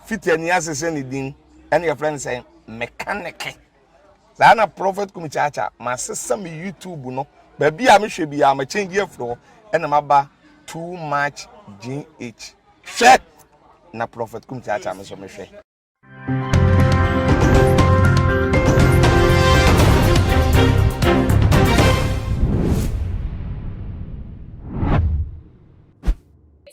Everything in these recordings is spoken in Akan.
Fitani asesa ne din ɛna yɛfrɛ no sɛ mekaneke. Saa na Prophet Kumi Kyaakyaa masesa me YouTube no baabi a mehwɛ biara ma change afiri hɔ ɛna maba too much GH. Hwɛ na Prophet Kumi Kyaakyaa me nso mehwɛ.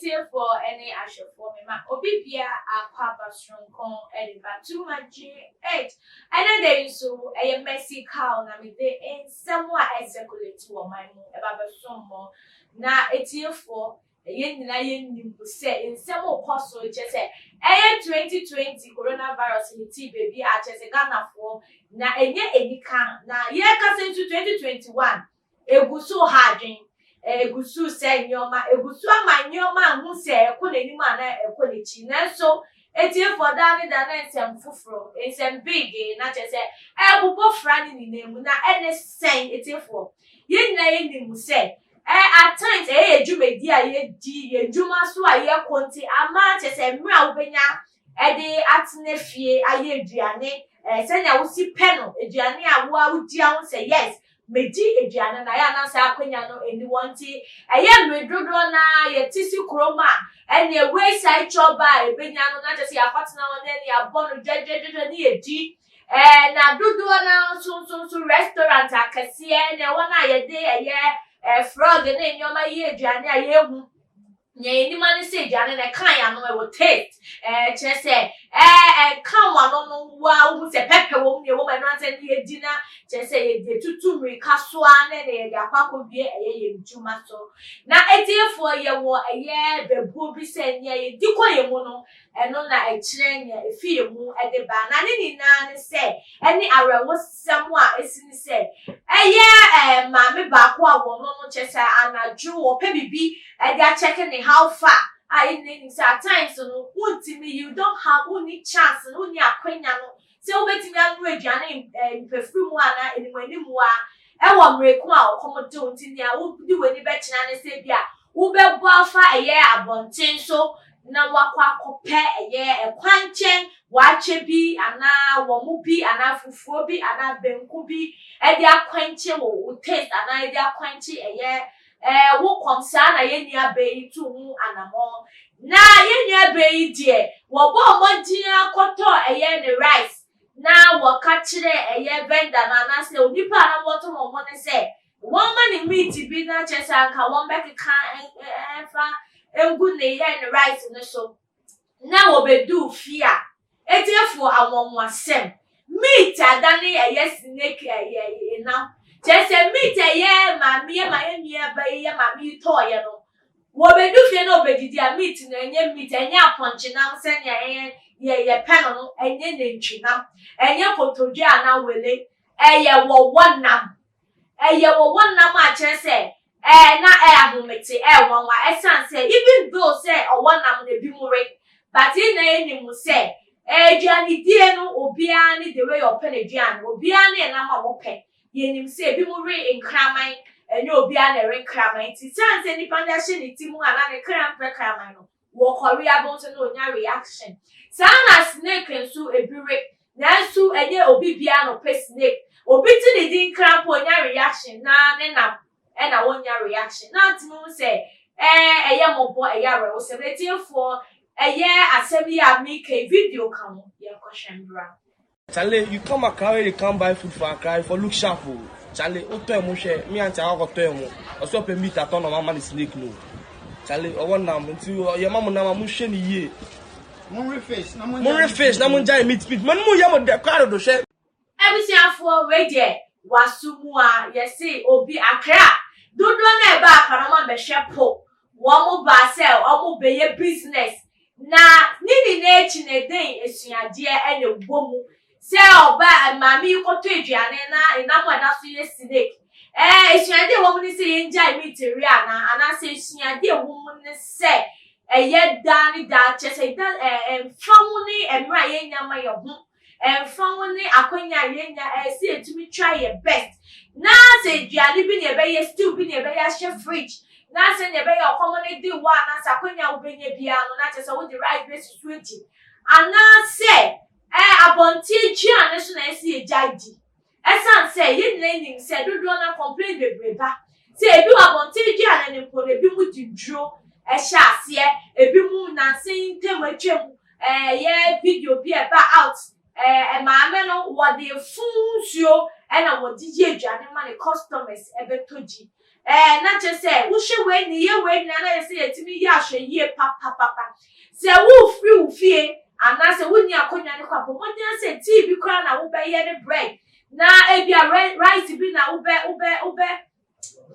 Atiefoɔ ne ahwɛfoɔ mema obi bia akɔ aba soronko de ba Too Much GH. Ɛnɛ da yi nso ɛyɛ Mercy Cow na mede nsɛm a ɛcirculate wɔ man mu ɛba bɛsom mo. Na atiefoɔ yɛn nyinaa yɛnim sɛ nsɛm rekɔ so kyerɛ sɛ ɛyɛ 2020 coronavirus hittii baabi a kyerɛ sɛ Ghanafoɔ na ɛnyɛ anika na yɛrekasa nso 2021 egu so ha adwen egu so sɛ nneɛma egu so ama nneɛma ahu sɛ ɛkɔ n'anim anaa ɛkɔ n'akyi nanso etiefoɔ daa ne da na nsɛm foforɔ nsɛm big na kyerɛ sɛ ɛbobɔ fra ne nyinaa mu na ɛne sɛn etiefoɔ yɛn nyinaa yɛnim sɛ Ɛ at times ɛyɛ yɛn dwumadi a yɛdi, yɛn dwuma so a yɛkɔ nti ama kyerɛ sɛ mmerɛ a wobɛnya de atena fie ayɛ aduane, ɛ sɛnea wosi pɛ no, aduane a wo a wodi ahu sɛ yes, medi aduane no, ayɛ a na saa akwanya no nni hɔ nti ɛyɛ mmere dodoɔ no ara yɛte si kurom a ɛneɛ wayside chop bar a yɛbɛnya no na kyerɛ sɛ yɛakɔtena hɔ na ɛne yɛabɔ no dwɛdwɛdwɛdwɛ ne yɛdi. Ɛɛ na dodoɔ no ara nso nso nso restaurant akɛseɛ na ɛwɔ no a yɛde ɛyɛ ɛɛ frog ne nneɛma yɛ aduane a yɛhu nea yɛnim ara ne sɛ aduane no ɛka yɛn ano ɛwɔ taste ɛɛ kyerɛ sɛ ɛɛ ɛka wɔn ano no wa wohu sɛ pɛpɛ wɔ mu nea ɛwɔ mu ɛno ansɛ ne yɛdi na kyerɛ sɛ yɛde atutu mmirika so ara na ɛna yɛde akɔ akɔwie ɛyɛ yɛn dwuma so na atiefoɔ yɛwɔ ɛyɛ bɛbuo bi sɛ nea yɛdi kɔ yɛn mu no Ɛno na ɛkyerɛ nea efi yɛn mu de ba, na ne nyinaa ne sɛ, ɛne awerɛhosɛm a esi ne sɛ, ɛyɛ ɛɛ maame baako a wɔno no kyerɛ sɛ anadwo wɔpɛ biribi de akyɛke ne how far a yɛn nyinaa nim sɛ at times no wontumi you don't have wonni chance no wonni akwanya no sɛ wobɛtumi anoa aduane mpafiri mu anaa animuanimu a ɛwɔ mmere ko a ɔkɔm de wo nti nea wode w'ani bɛkyerɛ ne sɛ bi a wobɛbɔ afa ɛyɛ abɔnten so na wakɔ akɔpɛ ɛyɛ ɛkwan nkyɛn waakye bi anaa wɔmo bi anaa fufuo bi anaa banku bi ɛde akwankye wo wo taste anaa ɛde akwankye ɛyɛ ɛɛ wo kɔm. Saa na yɛn nua bɛ yi tu ho anamɔn. Na yɛn nua bɛ yi deɛ wɔbɔɔ mmɔden akɔtɔ ɛyɛ ne rice na wɔka kyerɛ ɛyɛ vendor no anaasɛ onipa a na wɔtɔn wɔn no sɛ Wɔma no meat bi na kyerɛ sɛ anka wɔbɛkeka mfa ngu ne yɛn ne rice no so na wɔbɛduu fie a etiefo anwanwasɛm meat adane ɛyɛ snake ɛyɛ nam kyerɛ sɛ meat ɛyɛ maame yɛ ma yɛ nua ba yi yɛ maame yi tɔɔyɛ no wɔbɛdu fie na wɔbɛdidi a meat no ɛnyɛ meat ɛnyɛ apɔnkyenam sɛnea yɛn yɛ yɛpɛ no no ɛnyɛ nantwinam ɛnyɛ kotodwe anaa wele ɛyɛ wɔwɔ nam Ɛyɛ wɔwɔ nam a kyerɛ sɛ ɛɛ na ɛyɛ ahomete, ɛyɛ nwanwa ɛsiane sɛ even though sɛ ɔwɔ nam no ebinom we but yɛn nyinaa yɛnim sɛ ɛɛ aduanedie no obiara ne the way ɔpɛ n'aduane, obiara ne ɛnam a wɔpɛ. Yɛnim sɛ ebinom we nkraman, ɛnyɛ obiara na ɛwe nkraman nti ɛsiane sɛ nipa no ahyɛ ne ti mu anaa ne kra mpɛ kraman no, Wɔkɔwe abo nso na onya reaction. Saa na snake nso ebi we. Nanso ɛnyɛ obi biara na ɔpɛ snake. Obi te ne din kra mpo onya reaction na ne nam ɛna wonnya reaction. Na atumi hu sɛ ɛɛ ɛyɛ mmɔbɔ ɛyɛ awerɛhosɛm. Atiefoɔ ɛyɛ asɛm yi a meka yi video ka ho yɛnkɔhwɛ mbra. Chale you come Accra wey you come buy food for Accra you for look sharp o Chale wo tɔ ɛmo hwɛ me aunty akɔ akɔ tɔ ɛmo ɔsɛ ɔpɛ meat atɔ na ɔma no snake no Chale ɔwɔ nam nti yɛ ma mo nam a mo hwɛ ne yie Monwe fish na monwe fish na mo ngyae meat meat mo mu yɛ mo dɛ koraa dodo hwɛ. Abusuafoɔ wei deɛ waso mu a yɛse obi Accra dodoɔ no a ɛba Accra no ɔmo abɛhwɛ po wɔn baa sɛ ɔmo bɛyɛ business Na ne nyinaa akyi no, ɛdɛn asuadeɛ na ɛwɔ mu sɛ ɔba maame yi kɔtɔ aduane na nam a ɛda so yɛ snake? Ɛɛ, asuadeɛ ɛwɔ mu ne sɛ yɛngyae meat we anaa? Anaasɛ asuadeɛ ɛwɔ mu ne sɛ ɛyɛ daa ne daa, kyerɛ sɛ da ɛɛ ɛmfa ho ne mmerɛ a yɛnya ma yɛn ho Ɛmfa ho ne akwanya a yɛanya, ɛyɛ sɛ yɛtumi try yɛn best na sɛ aduane bi na yɛbɛyɛ, stew bi na yɛbɛyɛ ahyɛ fridge na sɛnea ɛbɛyɛ ɔkɔm no de wo anaasɛ akwanya a wobɛnya biara no na kyerɛ sɛ wode rice bɛsi so adi. Anaasɛ ɛɛ abɔnten aduane so na ɛsɛ yɛgyae di? Ɛsiane sɛ yɛn nyinaa nim sɛ dodoɔ no ara complain bebree ba sɛ ebi wɔ abɔnten aduane no mpo no ebi mu de nnuro hyɛ aseɛ, ebi mu nnansa yi ntam atwam ɛyɛ video bi a ɛba out ɛɛ maame no wɔde fun nsuo ɛna wɔde yɛ aduane ma ne customers ɛbɛtɔ gyi. Ɛɛ na kyerɛ sɛ wohwɛ wei ne yɛ wei nyinaa na yɛ sɛ yɛtumi yɛ ahwɛyie papapapa. Sɛ wofiri wo fie anaasɛ wonni akonnwa no kɔ a, bɔ mmɔden sɛ tea bi koraa na wobɛyɛ ne bread na ebi a rice bi na wobɛ wobɛ wobɛ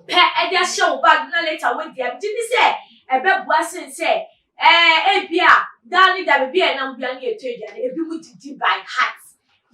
pɛ ɛde ahyɛ wo bag na later woadi a, megye di sɛ ɛbɛboa sen sɛ ebi a daa ne da baabi a ɛnam bia ne yɛtɔ aduane. Ebi mu didi by heart.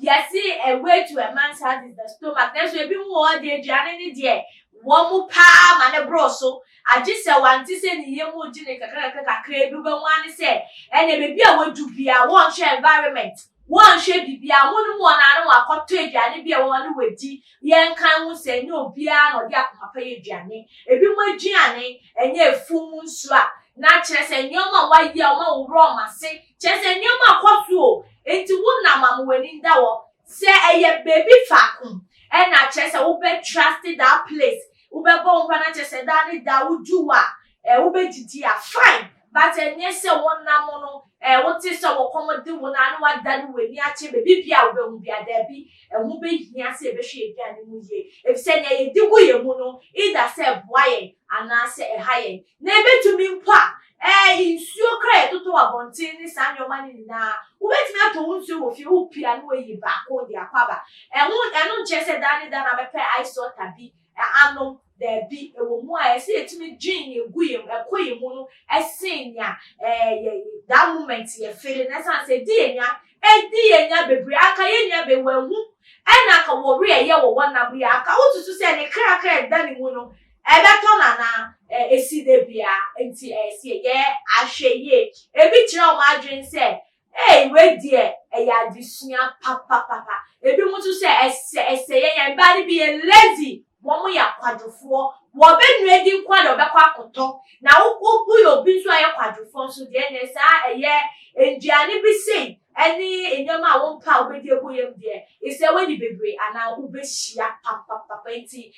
Yɛsi a way to a man's heart is the stomach, nanso ebi mu wɔ hɔ de aduane ne deɛ wɔn mu paa ma ne boro so, agye sɛ wante sɛ ne yam mu gye ne kakra kakra kakra bi bɛhu ane sɛ ɛnna beebi a wadu bia wɔnhwɛ environment, wɔnhwɛ biribi a wɔn mu wɔn ano akɔtɔ aduane bi a wɔn ano wɔdi. Yɛn kan ho sɛ ɛnyɛ obiara na ɔde akoma pa yɛ aduane. Ebi mu aduane ɛnyɛ efum nsuo a na kyerɛ sɛ nneɛma a wɔayɛ a wɔn awoworo wɔn ase, kyerɛ sɛ nneɛma akɔ so o. Nti wonam ama w'ani da hɔ sɛ ɛyɛ beebi faako ɛna kyerɛ sɛ wobɛ trust that place, wobɛbɔ wo mpa na kyerɛ sɛ daa ne da wodwu a wobɛdidi a, fine, but ɛnyɛ sɛ wɔnam no wote sɛ wɔkɔm de wo na ne wada ne w'ani akyɛ beebi bia a wobɛhu bia. Daabi, ɛho bɛhia sɛ yɛbɛhwɛ aduane mu yie, efisɛ nea yɛdi gu yɛn mu no, either sɛ ɛboa yɛn anaasɛ ɛha yɛn. Na ebɛtumi mpo a nsuo kora yɛtotɔ wɔ abɔnten ne saa nneɛma no nyinaa, wobɛtumi atɔ wo nsuo wɔ fie, wopia ne wayi baako de akɔ aba. Ɛho ɛno nkyerɛ sɛ daa ne da na bɛpɛ ice water bi anom. Daabi, ɛwɔ mu a ɛsɛ yɛtumi dwen yɛn gu yɛn ɛkɔ yɛn mu no ɛsen nea yɛ that moment yɛ fele na ɛsan sɛ ɛdi yɛn nya, ɛdi yɛn nya bebree. Aka yɛn nya be wɔn ho ɛna aka wɔre ɛyɛ wɔ wɔn nam yɛ aka wotutu sɛ ne krakra ɛda ne mu no ɛbɛtɔ nana esi de bia. Nti ɛsɛ yɛ ahwɛ yie. Ebi kyerɛ wɔn adwene sɛ ee, wei deɛ ɛyɛ adesua papapapa. Ebi mo nso sɛ ɛsɛ yɛn mmaa no bi yɛ lazy, wɔn yɛ akwadwofoɔ, wɔbɛnua di nkwa na wɔbɛkɔ akɔtɔ. Na wo woyɛ obi nso a yɛ kwadwofoɔ nso deɛ, ɛnyɛ saa. Ɛyɛ nduane bi sei ɛne nneɛma a wɔmpa a wobɛdi egu yam deɛ, ɛsɛ wɔadi bebree anaa wobɛhyia papapapa. Nti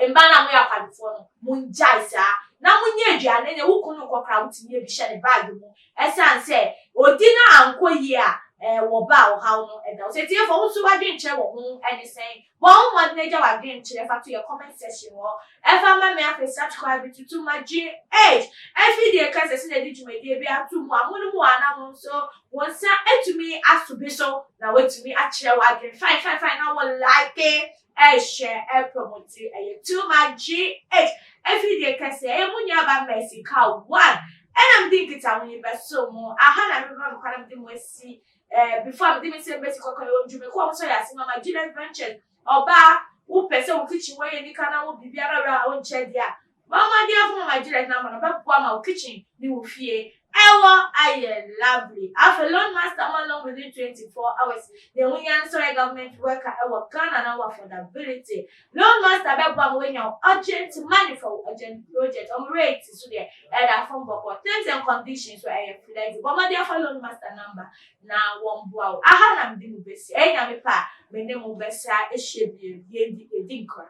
mmaa no a moyɛ akwadwofoɔ no, mongyae saa na monyɛ aduane na wo kunu nkɔkora wotumi ebi hyɛ ne bag mu, ɛsan sɛ odi na ankɔ yie a wɔ ba a ɔhaw no ɛda wo sɛ. Tiefo, wo nso wadwenkyerɛ wɔ ho ɛne sɛn? Bɔn ho mmɔden agya wadwenkyerɛ fa to yɛ comment section hɔ ɛfa ma me. Afei subscribe to Tuma GH ɛfi deɛ kasa sɛ na ɛde dwumadie bi ato mu a mo no mu anam nso wɔn nsa atumi aso bi so na watumi akyerɛ wadwen fine fine fine na wɔ like, ɛhyɛ, ɛpromote. Ɛyɛ Tuma GH ɛfi deɛ kasa. Ɛyɛ mo nua ba Mercy Car one ɛna mede nkita ho yi bɛso mo aha na mebɛma me kwan na mede mo asi. Before mede me nsɛm bɛsi kɔkɔ yɛ ndwuma kɔ ɔmo sɛ ɔyɛ ase mama Juliet Ventures. Ɔbaa wopɛ sɛ wo kitchen wɔyɛ nika na wo biribiara wura a wonkyɛ deɛ a, mama deɛ afɔ mama Juliet na ama no bɛboa ma wo kitchen ne wo fie ɛwɔ ayɛ lovely. Afei Loan Master ma loan within 24 hours. Na ehu yan sɛ ɔyɛ government worker ɛwɔ Ghana na wɔ affordability, Loan Master bɛboa ma woanya wo urgent money for wo urgent project. Ɔmo rate so deɛ ɛda fam bɔkɔ, terms and conditions so ɛyɛ flexible. Ɔmo de afa Loan Master number na wɔn boa wo. Aha na mede mo besi. Ɛyɛ Nyame pa a me ne mo bɛsa ahyia bio. Yɛn di edi nkora.